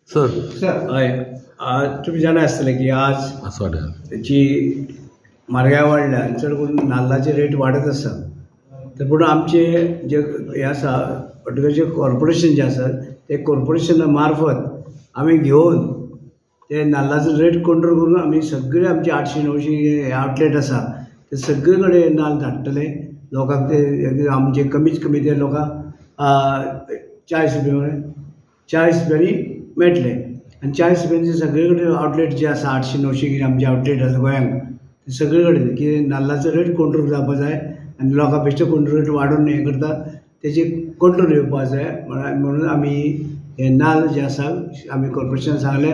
Sir sir हय, तुमी जाणा आसतले की आज जी म्हारगाय वाडल्या आनी चड करून नाल्लाचे रेट वाडत आसा. तर पूण आमचे जे हे आसा हॉर्टिकल्चर कॉर्पोरेशन जे आसा ते कॉर्पोरेशना मार्फत आमी घेवन ते नाल्लाचो रेट कंट्रोल करून आमी सगळे आमचे 800-900 आउटलेट आसा ते सगळे कडेन नाल्ल धाडटले लोकांक. ते आमचे कमीत कमी ते लोकांक 40 रुपया 40 रुपयांनी मेळटले. आनी 40 रुपयांचे सगळे कडेन आउटलेट जे आसा 800-900 कितें आमचे आउटलेट आसा गोंयांक ते सगळे कडेन की नाल्लाचो रेट कंट्रोल जावपा जाय आनी लोकां बेश्टे कंट्रोल रेट वाडोवन हें करता तेजे कंट्रोल येवपा जाय. म्हणून आमी हे नाल्ल जे आसा आमी कॉर्पोरेशनाक सांगलें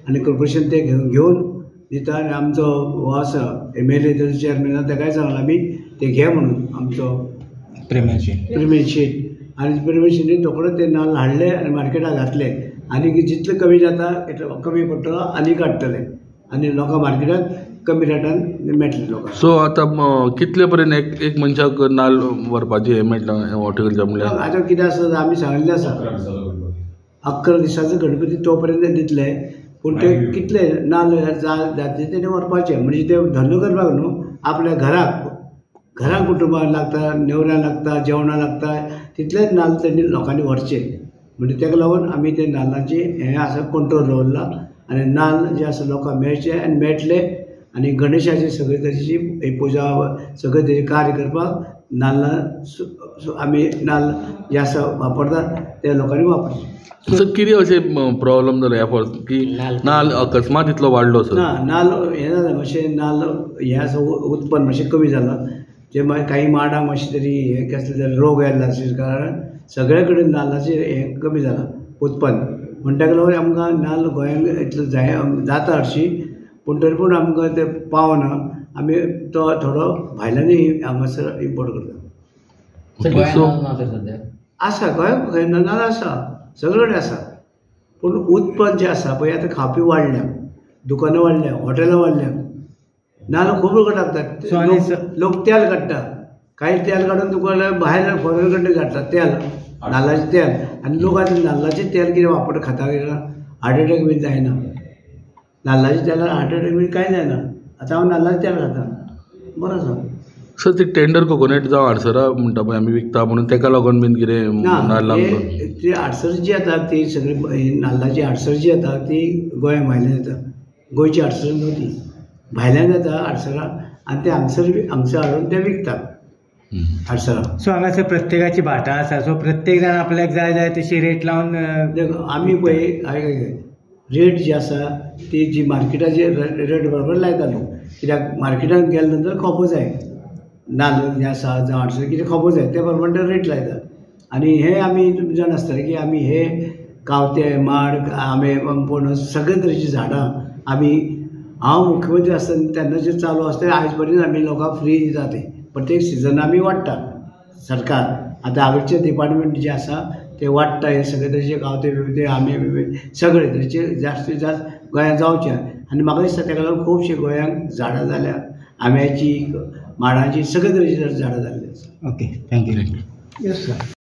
आनी कॉर्पोरेशन ते घेवन दिता. आनी आमचो हो आसा MLA chairman तेकाय सांगलां आमी ते घे म्हणून आमचो प्रेमेल शेट. आनी प्रेमेल शेटीन रोखडेच ते नाल्ल हाडले आनी मार्केटाक घातले आनी जितले कमी जाता तितले कमी पडटलो आनी काडटले आनी लोकां मार्केटाक कमी रेटान मेळटले लोकांक. सो आतां कितले पर्यंत एक मनशाक नाल्ल व्हरपाचें हें मेळटा हॉर्टिकल्चर म्हणल्यार? आतां कितें आसा आमी सांगिल्लें आसा 11 दिसाचो गणपती तो पर्यंत दितले, पूण ते कितले नाल्ल जातले तेणे व्हरपाचे. म्हणजे ते धंदो करपाक न्हू, आपल्या घराक घराक कुटुंबाक लागता, नेवऱ्यां लागता, जेवणां लागता, तितलेच नाल्ल तेणी लोकांनी व्हरचे. म्हणजे तेका लागून आमी ते नाल्लांची हें आसा कंट्रोल दवरला आनी नाल्ल जे आसा लोकांक मेळचे आनी मेळटले. आनी गणेशाची सगळे तरेची पुजा सगळे तरेचे कार्य करपाक नाल्लां आमी नाल्ल जे आसा वापरतात ते लोकांनी वापरचे. सर कितें अशें प्रॉब्लम जालो ह्या फावट की नाल्ल अकस्मात इतलो वाडलो? सर ना, नाल्ल हें जालें मातशें नाल्ल हें आसा उत्पन्न मातशें कमी जालां. जे मागीर काही माडांक मातशें तरी हें कसले तरी रोग आयिल्लो आशिल्ल्या कारणान सगळे कडेन नाल्लाचें हें कमी जालां उत्पन्न. म्हण ताका लागून आमकां नाल्ल गोंयांत इतलो जाय जाता हरशीं, पूण तरी पूण आमकां ते पावना. आमी तो थोडो भायल्यानूय हांगासर इम्पोर्ट करता. आसा गोंयांत नाल्ल आसा, सगळे कडेन आसा, पूण उत्पन्न जें आसा पळय आतां खावपी वाडल्या, दुकानां वाडल्या, हॉटेलां वाडल्या, नाल्ल खूब कडेन लागतात. लोक तेल काडटा, कांय तेल काडून तुका भायर फॉरेन कंट्री काडटा तेल, नाल्लाचें तेल. आनी लोक आतां नाल्लाचें तेल कितें वापरता खाता कितें हार्ट एटॅक बीन जायना. नाल्लाचें तेलान हार्ट एटॅक बीन कांय जायना. आतां हांव नाल्लाचें तेल खाता, बरो आसा. सर ती टेंडर कोकोनट जावं आडसरां म्हणटा पळय आमी विकता म्हणून तेका लागून बीन कितें नाल्लांक? ती आडसर जी येता ती सगळी नाल्लाची आडसर जी येता ती गोंया भायल्यान येता, गोंयची आडसर न्हू ती, भायल्यान येता आडसरां आनी ते हांगसर हांगसर हाडून ते विकतात आडसरां. सो हांगासर प्रत्येकाची भाटां आसा, सो प्रत्येक जाण आपल्याक जाय जाय तशी रेट लावन आमी पळय रेट जी आसा ती जी मार्केटाचे रेट बरोबर लायता लोक. कित्याक मार्केटान गेले नंतर खपो जाय नाल्ल जें आसा जावं आडसर कितें खपो जाय ते प्रमाणे ते रेट लायतात. आनी हें आमी तुमी जाण आसतलें की आमी हे गांवते माड आंबे पणस सगळे तरेचीं झाडां आमी हांव मुख्यमंत्री आसतना तेन्ना जे चालू आसता आयज पर्यंत आमी लोकांक फ्री दिता. ते प्रत्येक सिजना आमी वाडटा सरकार. आतां हांगाचे डिपार्टमेंट जे आसा ते वाडटा हे सगळे तरेचे गांवते बिवते आंबे बिंबे सगळे तरेचे जास्तीत जास्त गोंयांत जावचे. आनी म्हाका दिसता तेका लागून खुबशे गोंयांत झाडां जाल्या, आंब्याची माडाची सगळे तरेची झाडां जाल्ली आसा. Okay, thank you. Yes sir.